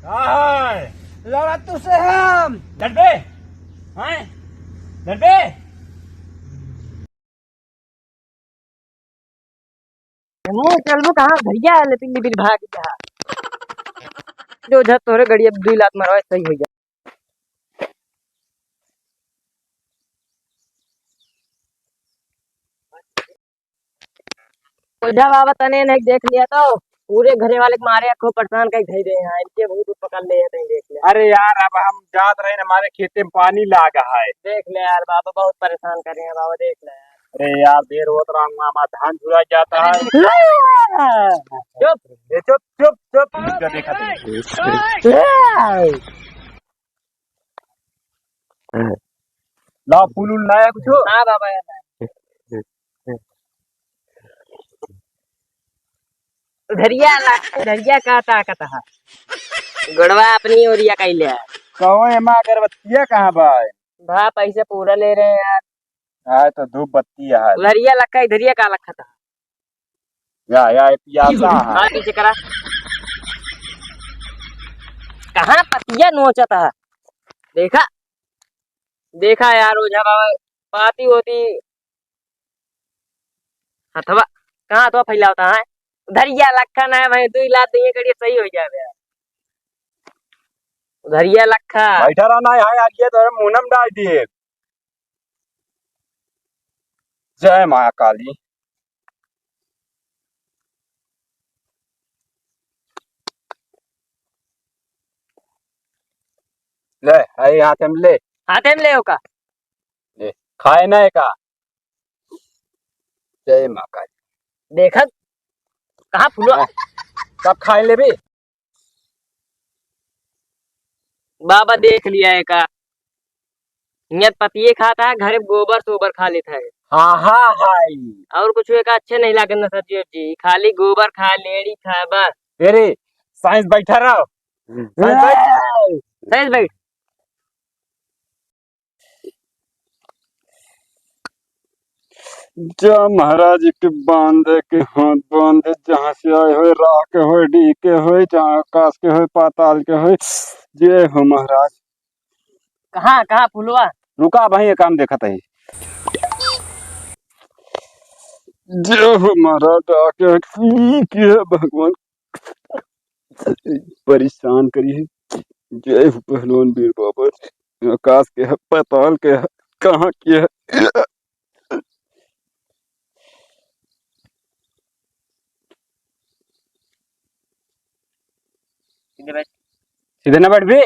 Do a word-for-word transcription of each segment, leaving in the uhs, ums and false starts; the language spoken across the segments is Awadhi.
का है? लड़ा तुसे हम। लड़बे? हैं? लड़बे? मुँह चलबो कहाँ? भैया ले पिल्ली बिल भाग जा। जो झट तोरे गड़िया दुई लात मारवा, सही हो जा। ओझा बाबा तने नहीं देख लिया तो पूरे घरे वाले के मारे खूब परेशान कई धई रहे हैं। इनके भूत उत पकड़ ले हैं, तनी देख ले। अरे यार, अब हम जात रहे न, हमारे खेते में पानी लागा है। देख ले यार बाबा, बहुत परेशान कर रहे हैं बाबा, देख ले यार। अरे यार, देर होत रहा, हमारा धान झुरा जाता है। अरे चुप। ए, चुप, चुप, चुप। इनका देखा था। ला, फूल उल लाया कुछ? हाँ बाबा, यार। उधरिया ला, उधरिया का ताकत है? गोड़वा अपनी ओरिया कइले है। कहो, एमा अगरबत्तिया कहाँ बा? भा, पैसे पूरा ले रहे हैं यार। आए तो धूप बत्ती है। उधरिया लखा, इधरिया का लखा था? या, या, ये पियासा है। हाँ, पीछे करा। कहाँ पतिया नोचत है? देखा, देखा यार, ओझा बाबा, पाती होती हथवा, कहाँ हथवा फैलावता है? उधरिया लखा ना है भाई, दुई लात दिए करिए, सही हो जावे यार। उधरिया लखा। बैठा रहना है यार, ये तो मुनम डाल दिए। जय माँ काली। ले, आई हाथे में ले। हाथे में ले ओका। ले, खाए ना एका। जय माँ काली। देखत, कहाँ फुलवा? हाँ, सब खाए लेबे। बाबा देख लिया है का? नियत पतिये खाता है, घरे गोबर सोबर खा लेता है। हाँ, हाँ, हाय। और कुछ एका अच्छे नहीं लागे न सब्जी उब्जी, खाली गोबर खा, लेड़ी खा, बस। अरे, साइंस बैठा रहो। साइंस बैठ। साइंस बैठ। जा महाराज के बांध के हाथ बांध, जहाँ से आए होए, राह के होए, डी के होए, जहाँ आकाश के होए, पाताल के होए, जय हो महाराज। कहाँ, कहाँ फुलवा? रुका, भाई, ये काम देखत है। जय हो महाराज, आके की है भगवान, परेशान करी है। जय हो पहलवान वीर बाबा, आकाश के है, पाताल के है, कहाँ के है? सीधे बैठ। सीधे ना बैठ भी,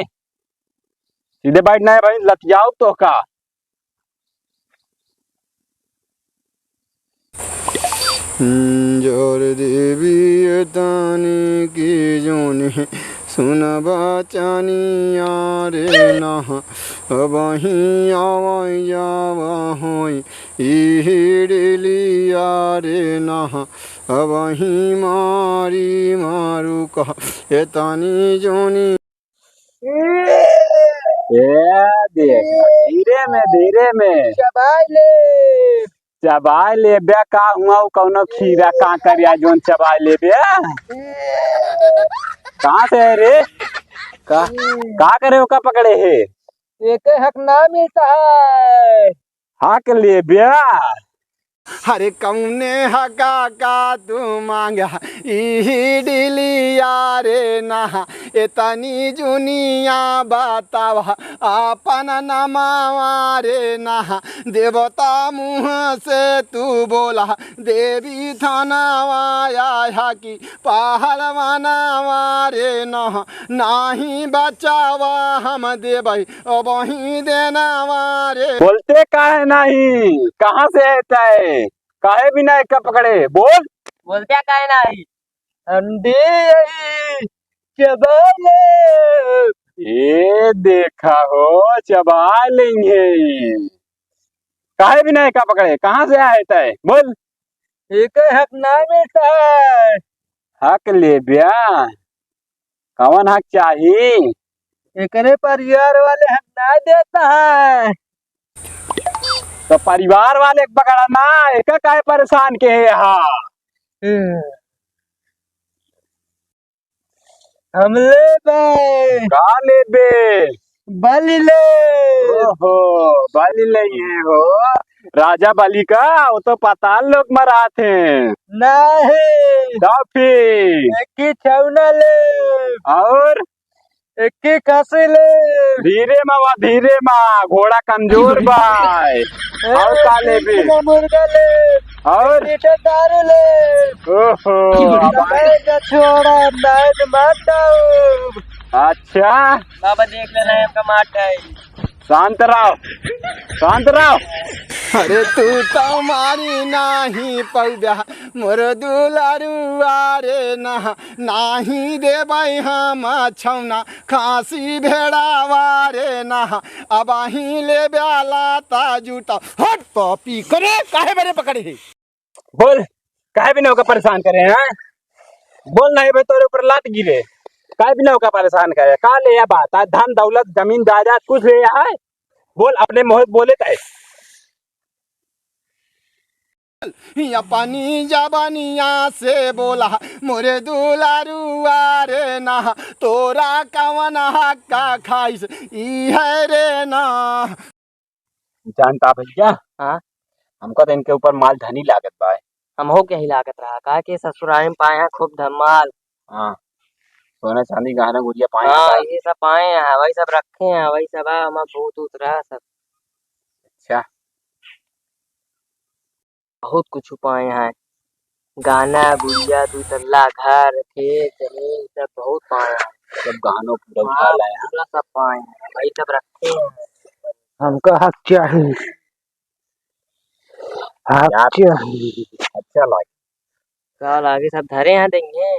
सीधे बैठ ना है भाई, लतियाओ तो का। हम्म, जोर देवी तानी की जोनी सुनबा चानी यारे नहा, अबही आवा जावा होई ई हिड़ली यारे नहा, अबही मारी मारू कहा ए तानी जोनी। ए, देख, धीरे में, धीरे में। चबाई ले। चबाई लेबे का हुआ, उ कौनो खीरा कांकरिया जोन चबाई लेबे? कहाँ से है रे? का, का करे ओका पकड़े है? एके हक ना मिलता है। हक लेबे? अरे कौने हका का तू मांगा ई डिलिया रे नहा, एतनी जुनिया बतावा आपन नमावा रे नहा। देवता मुँह से तू बोला देवी थानावा आया कि पहलवानावा रे नहा, नाही बचावा हम देबै अबही देनावा रे। बोलते काहे नाही? कहाँ से है तय? काहे बिना एका पकड़े? बोल। बोलते काहे नाही? अंडे चबाले। ए देखा हो, चबा लेंगे। काहे बिना एका पकड़े? कहाँ से आए तय? बोल। एके हक ना मिलता है। हक लेब्या? कवन हक चाही? एकरे परिवार वाले हक ना देता है। तो परिवार वाले के पकड़ा ना, एका काहे परेशान के है यहाँ? हम्म। हम लेबे। का लेबे? बलि ले। ओहो, बलि लेइहे हो। राजा बलि का, वो तो पाताल लोक मा रहत हैं। नहीं। तो फिर? एक ही छौना ले। और? एक ही खसी ले। धीरे मा बा, धीरे मा, घोड़ा कमजोर बा। ए, और का लेबे? एक किलो मुर्गा ले। और? एक लीटर दारू ले। ओहो, अब दवाई का छोड़ा, नहीं तो मार दो। अच्छा। बाबा देख लेना है, हमका मार दे। शांत रहो, शांत रहो। अरे तू तो मारी नाही पौब्या मोर दुलारुआ रे ना, नाही देबै हम छौना खासी भेड़ावा रे ना, अबहीं लेब्या लाता जूता। हट पापी करे, काहे बरे पकड़े है? बोल, काहे बिना ओका परेशान करे हैं? बोल, नहीं भाई, तोरे ऊपर लात गिरे, काहे बिना ओका परेशान करे? का ले या बात? आज धन दौलत, जमीन जायदाद कुछ ले या है? बोल, अपने मुँह बोले तय। अपनी जबानिया से बोला मोरे दुलारुआ रे ना, तोरा कवन हक्का खाइस ई है रे ना। जानता भैया, हाँ? हमका तो इनके ऊपर माल धनी लागत बा। हमहू के ही लागत रहा, काहे कि ससुरारी में पाए हैं खूब धमाल। हाँ, सोना चांदी गहना गुरिया पाए हैं हाँ, का? ये सब पाए हैं, वही सब रखे हैं, वही सब है, हमार भूत उत रहा सब। अच्छा। बहुत कुछ पाए हैं, गहना गुरिया, दू तल्ला घर, खेत जमीन, सब बहुत पाए हैं। सब गहनो पूरा उठा हाँ, लाए हैं। पूरा सब पाए हैं, वही सब रखे हैं। हमका हक चाही, हक यार, चाही। अच्छा लागे। का लागे, सब धरे हैं, देंगे।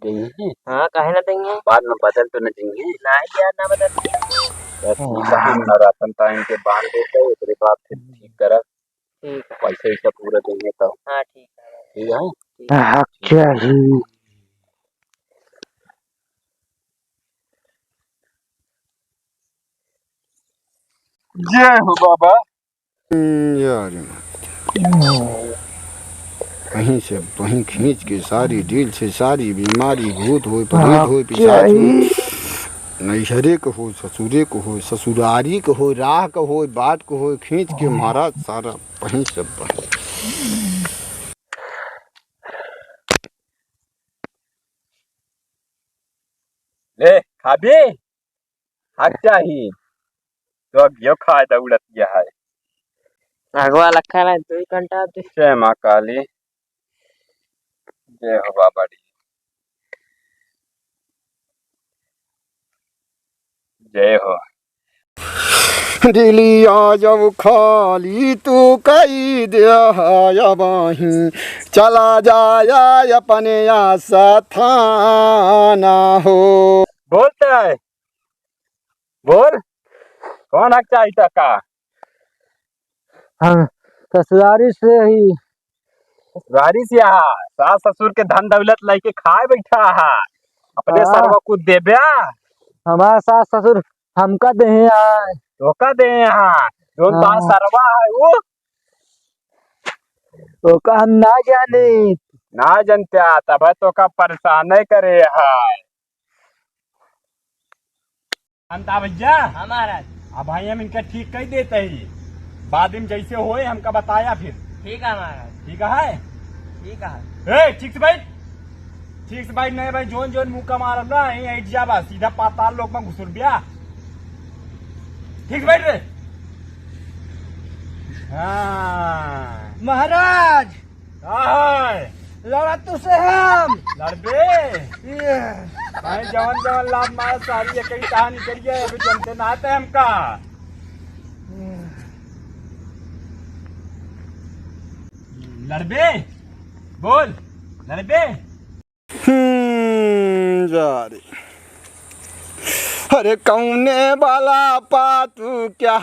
देंगे? हाँ, काहे ना देंगे? बाद में बदल तो न देंगे? नहीं यार, ना बदल। बस हाँ। ये बहाना नवरातन टाइम के बांध देते, ओकरे बाद फिर ठीक करा। ठीक है। पैसे वैसे पूरा देंगे तो। हाँ, ठीक है। ठीक है? ठीक। हक चाही। जय हो बाबा। हम्म, यार, कहीं से वहीं खींच के सारी डील से सारी बीमारी, भूत होए, प्रेत होए, पिशाच होए, नैहरे के होए, ससुरे के होए, ससुरारी के होए, राह के होए, बाट के होए, खींच के महाराज सारा वहीं से वहीं। ले, खाबे? हक चाही। तो अगियो खाए दौड़त गया है। अगवा लखा ना, दो ही घंटा अब दे। जय माँ काली। जय हो बाबा जी। जय हो। दिलिया जब खाली तू कई दे अबहीं, चला जाया अपने आसा थाना हो। बोलते हैं। बोल, कौन हक चाही तका? हम ससुरारी से ही। ससुरारी से आहा, सास ससुर के धन दौलत लेके खाए बैठा आहा। अपने हाँ। सरवा कुछ देब्या? हमार सास ससुर हमका देहे आए। तोका देहे आहा। जोन हाँ। तोहार सरवा है वो? ओका हम ना जानी। ना जानते, तब तोका परेशान नहीं करे है। अंता भैया। हाँ महाराज। अब भाई हम इनका ठीक कर देते ही, बाद में जैसे होए हमका बताया फिर। ठीक है महाराज। ठीक है? ठीक है। ए, ठीक से बैठ। ठीक से बैठ नहीं भाई, जोन जोन मुक्का मारब ना, यहीं ऐठ जाबा, सीधा पाताल लोक में घुसुर बिया। ठीक से बैठ रे। हाँ। महाराज। का है? लड़ा तू से हम। लड़बे? ये। भाई जवन जवन लात मारा सारी एक ही टहनी करिए, अभी जनते ना आते हमका। लड़बे? बोल, लड़बे? हम्म, जा रे। अरे कौने वाला पातू क्या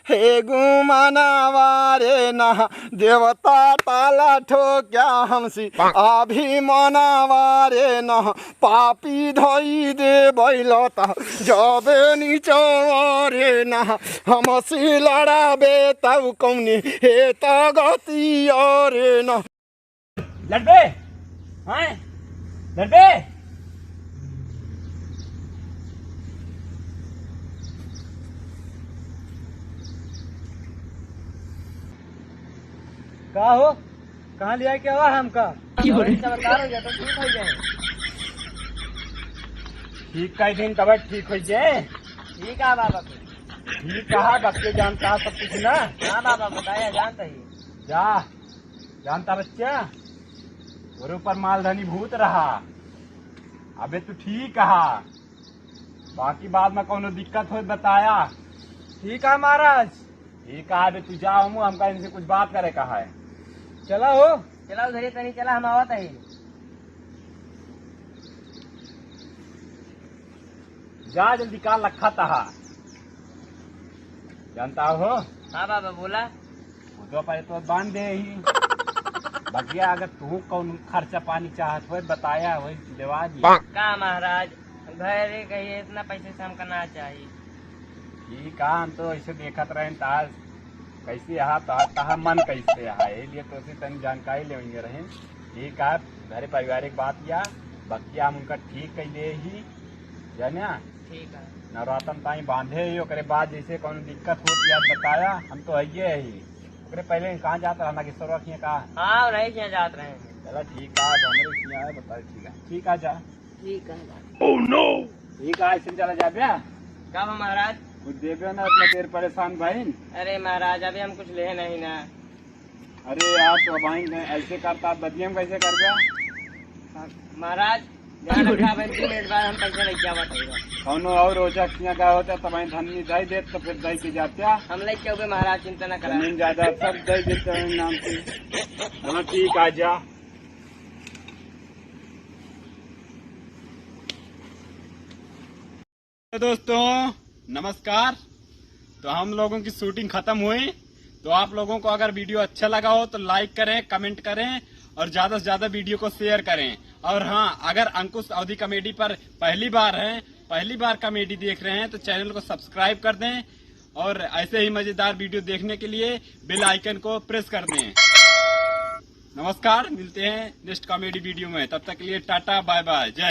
हे गुमानावा रे ना, देवता ताला ठोक्या हमसी अभी मनावा रे ना, पापी धई दे बैलता जाबे नीचवा रे ना, हमसी लड़ाबे तब कौने हे तगतिया रे ना। लड़बे? हैं? लड़बे? का हो, कहाँ लिया के आवा हमका? चमत्कार हो गया तो ठीक हो जाए। ठीक कई दिन तब ठीक हो जाए। ठीक है बाबा। ठीक कहा, बच्चे जानता सब कुछ ना। हाँ बाबा, बताया जानता ही। जा, जानता बच्चा, तोरे ऊपर मालधनी भूत रहा। अबे तू ठीक कहा, बाकी बाद में कौनो दिक्कत हो बताया। ठीक है महाराज। ठीक है, अबे तू जा, हमू हमका इनसे कुछ बात करे कहा है। चला हो। चला उधर तनी चला, हम आवत है। जा जल्दी, का लखा तहा। जानता हो? हाँ बाबा, बोला। वो तो पहले तो बांध दे ही। बगिया अगर तू कौन खर्चा पानी चाहत हो, बताया, वही देवा दी। का महाराज, घरे कहिए, इतना पैसे से हमका ना चाहिए। ठीक है, हम तो ऐसे देखत रहे ताज कैसे यहाँ तहा, तहा मन कैसे है, ये लिए तो से तनी जानकारी लेवेंगे रहे। ठीक है, घरे पारिवारिक बात या बकिया हम उनका ठीक कह दे ही, जाने। ठीक है। नवरातन ताई बांधे ही, ओकरे बाद जैसे कौनो दिक्कत होत या बताया, हम तो हइये ही। ओकरे पहले कहाँ जात रहा, नागेश्वरवा किया का? हाँ, रहे किया जात रहे। चला ठीक है, अब हमरे किया है, बताए ठीक है, ठीक है जा। ठीक है। Oh no! ठीक है, ऐसे चला जा बे। का बा महाराज? कुछ देबे ना, इतना देर परेशान भाई। अरे महाराज, अभी हम कुछ ले नहीं ना। अरे यार, तो भाई ऐसे करता, बदियम कैसे कर गया? महाराज, ध्यान रखा, भाई दो मिनट बाद हम पैसा लेके आवा था। कौनो और रोजा किया गया होता, तो भाई धन नहीं दे दे, तो फिर दे के जाते। हम लेके आओगे महाराज, चिंता ना करा। जमीन जायदाद सब दे देते हैं नाम से। हाँ, ठीक, आ जा। तो दोस्तों, नमस्कार। तो हम लोगों की शूटिंग खत्म हुई, तो आप लोगों को अगर वीडियो अच्छा लगा हो तो लाइक करें, कमेंट करें और ज्यादा से ज्यादा वीडियो को शेयर करें। और हाँ, अगर अंकुश अवधी कॉमेडी पर पहली बार हैं, पहली बार कॉमेडी देख रहे हैं, तो चैनल को सब्सक्राइब कर दें और ऐसे ही मजेदार वीडियो देखने के लिए बेल आइकन को प्रेस कर दें। नमस्कार, मिलते हैं नेक्स्ट कॉमेडी वीडियो में, तब तक के लिए टाटा, बाय बाय, जय।